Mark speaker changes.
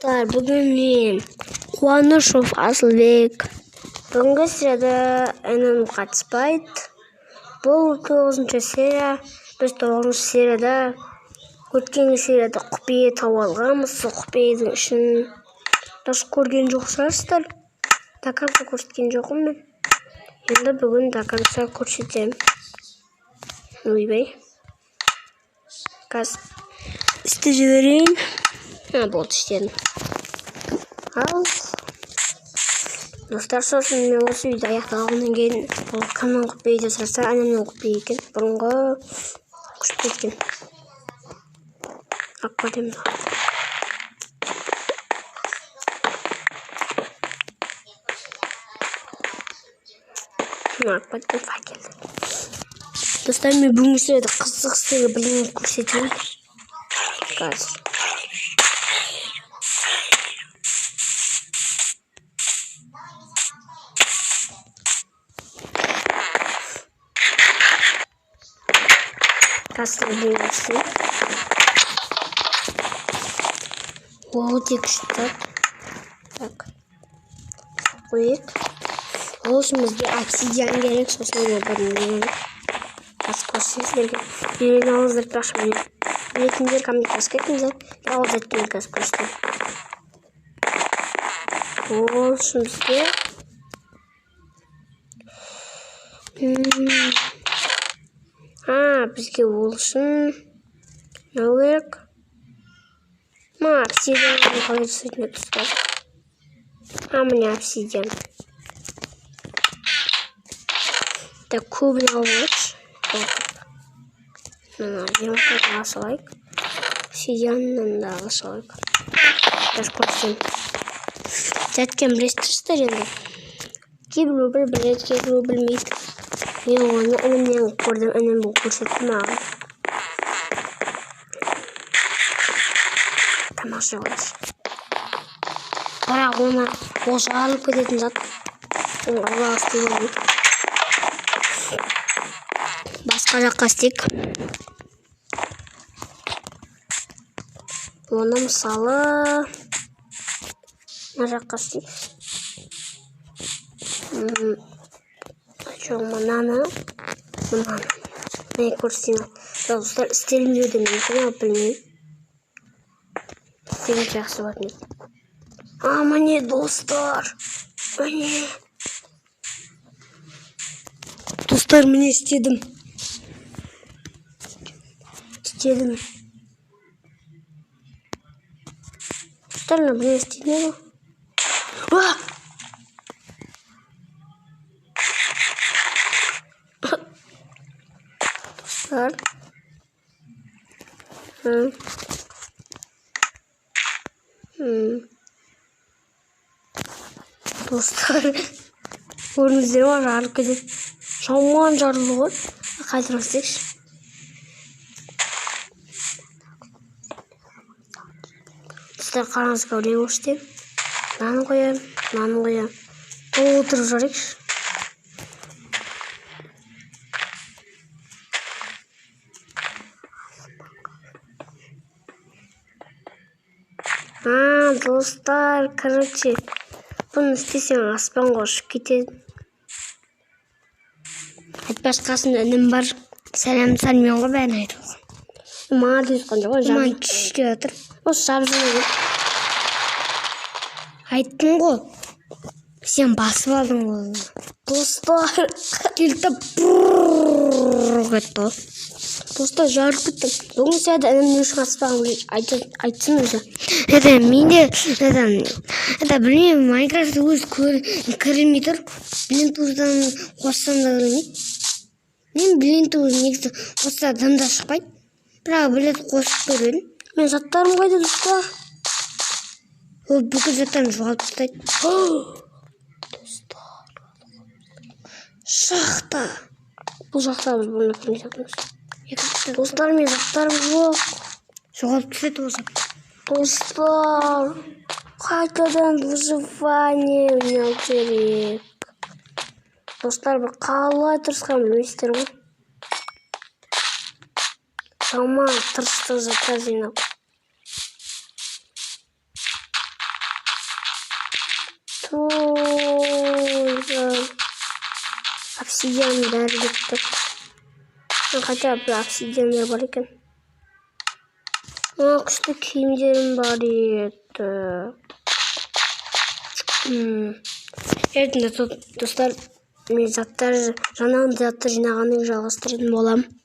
Speaker 1: Бүгін мен Қуанышов Асылбек. Бүгінгі серияда інім қатыспайды. Бұл 9 серия. Біз 9 серияда өткен серияда құпия тауып алғанбыз. Сол құпияның ішін даже көрген жоқ шығарсыздар. До конца көрсеткен жоқпын мен. Енді бүгін до конца көрсетемін. Ойбай. Қазір істеп жіберейін. Болды, істедім. Ал достар, сосын мен осы үйді аяқтағаннан кейін бұл кімнің құпия деп сұраса, інімнің құпия екен. Бұрынғы көшіп кеткен. Алып кетемін. Алып кеттім факелді. Достар, мен бүгінгі серияда қызық сіздерге бірдеңе көрсетемін. Қазір. Қазір бірдеңе көрсетейін. Ол өте күшті. Так. Қояйық. Ол үшін бізге обсидиан керек, сосын оны бірдеңе. Қазір көрсетейін сіздерге. Үйрене алыңыздар, бірақ міне. Білетіндер коммент жазып кетіңіздер. Мен ауыз етпеймін, қазір көрсетемін. Ол үшін бізге бізге ол үшін мынау керек. Обсидиан қалай жасайтын еді ұстаз? Міне обсидиан. Так, көбін алып алайықшы. Мына 20 ала салайық. Обсидианнан да ала салайық. Қазір көрсетемін. Зәткен білесіздер енді. Кейбіреу біледі, кейбіреу білмейді. Мен оны інімнен көрдім, інім көрсетті маған. Тамақ жеп алайықшы. Бірақ оны ол жарылып кететін зат. Оны аулақ істеуге болмайды. Басқа жаққа істейік. Оны мысалы мына жаққа істейік. Жоқ, мынаны. Мен көрсетейін. Достар, істелінбеуі де мүмкін, ал білмеймін. Істеген жақсы болатын еді. Міне, достар. Міне. Достар, міне істедім. Істедім. Достар, міне істедім. Достар. Достар, көрдіңіздер ма, жарылып кетеді. Жаман жарылды ғой. Қайтадан істейікші. Достар, қараңыз, көрейін көрсетемін. Мынаны қоямын, мынаны қоямын. Толтырып жарайықшы. Достар, короче, бұны істесең аспанға ұшып кетеді. Айтпақшы, қасымда інім бар.
Speaker 2: Сәлем, сәлем ғой, бәрін айтып қойған.
Speaker 1: Маған да айтқан жоқ,
Speaker 2: Маған түш деп жатыр.
Speaker 1: Осы жап жаңа.
Speaker 2: Айттым ғой. Сен басып алдың ғой.
Speaker 1: Достар,
Speaker 2: келді кетті ғой.
Speaker 1: Достар, жарылып кетті. Бүгін серияда інім не үшін қатыспағанын айтсын өзі.
Speaker 2: Это менде, это білмеймін, Майнкрафт өзі кірмей тұр. Блинтуздан қоссам да кірмейді. Мен Блинтуз негізі қосса дым да шықпайды. Бірақ бір рет қосып көріп едім.
Speaker 1: Мен заттарым қайда, достар?
Speaker 2: Ол бүкіл заттарын жоғалтып тастайды.
Speaker 1: Достар.
Speaker 2: Шахта.
Speaker 1: Бұл жақта біз бұны көрмей жатырмыз. Достар, мен заттарым жоқ.
Speaker 2: Жоғалтып тастайды ол зат.
Speaker 1: Достар, қайтадан выживание ойнау керек. Достар, бір қалай тырысқанын білмейсіздер ғой. Жаман тырыстық заттар жинап. Той, обсидиан бәрі кетті. Хотя бы обсидиандар бар екен. Мына күшті киімдерім бар еді. Ертеңде, достар, мен заттар, жаңағындай заттар жинағанды жалғастыратын боламын.